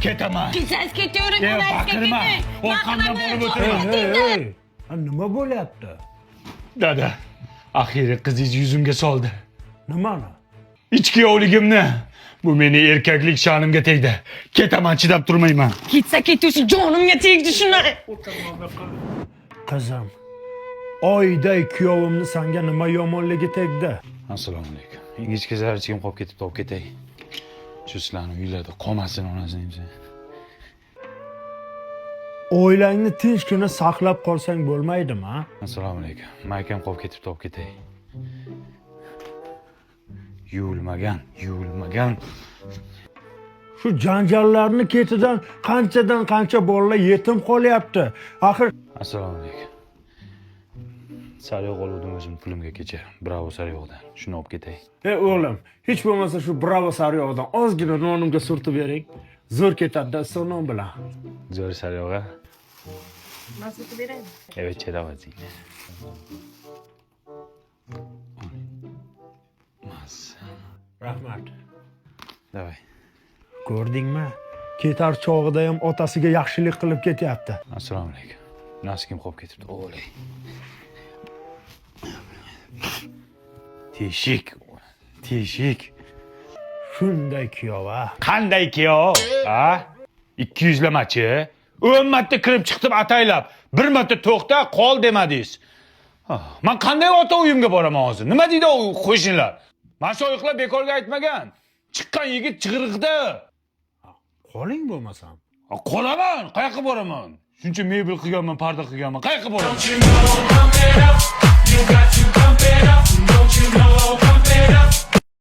Ketaman. Ketsangiz ketavering, E, onangizga baqirma. keting. Orqamdan Baqirma, borib o'tirma. jonim Ey, tegdi. ey, ha, nima bo'lyapti? Dada, axiyri qizingiz yuzimga soldi. Nimani? Ichki yovligimni. Bu meni erkaklik sha'nimga tegdi. Ketaman, chidab turmayman. Ketsa ketuvchi jonimga tegdi shuni. Qizim, oyday kuyovimni sanga nima yomonligi tegdi? Assalomu alaykum. Ingichka zarchigim qolib ketibdi, olib ketay. Shu sizlarni uylarda qolmasin onasini emsin. Oilangni tinchgina saqlab qolsang bo'lmaydimi, ha? Assalomu alaykum. Maykam qolib ketibdi, olib ketay. Yuvilmagan, yuvilmagan. Shu janjallarni ketidan qanchadan qancha bolalar yetim qolyapti. Axir Assalomu alaykum. Sariyog' oluvdim o'zim pulimga kecha. Bravo sariyog'dan. Shuni olib ketay. Ey o'g'lim, hech bo'lmasa shu Bravo sariyog'dan ozgina nonimga surtib bering. Zo'r ketadi issiq non bilan. Zo'r sariyog' a? Man sotib beraymi? Evet, давайте. Mas. Rahmat. Давай. Ko'rdingmi? Ketar chog'ida ham otasiga yaxshilik qilib ketyapti. Assalomu alaykum. Naskim qolib ketibdi. O'lay. Teshik. Teshik. Shunday kuyov a. Qanday kuyov? A? Ikki yuzlamachi. 10 marta kirib chiqdim ataylab. Bir marta to'xta, qol demadingiz. Ah, Man qanday ota uyimga boraman hozir? Nima deydi u qo'shnilar? Mana shu oyiqlar bekorga aytmagan. Chiqqan yigit chig'iriqda. Qoling bo'lmasam. Ha, Qolaman, qayoqqa boraman? Shuncha mebel qilganman, parda qilganman, qayoqqa boraman? You know, pump it up. You got to pump it up. Don't you know, pump it up.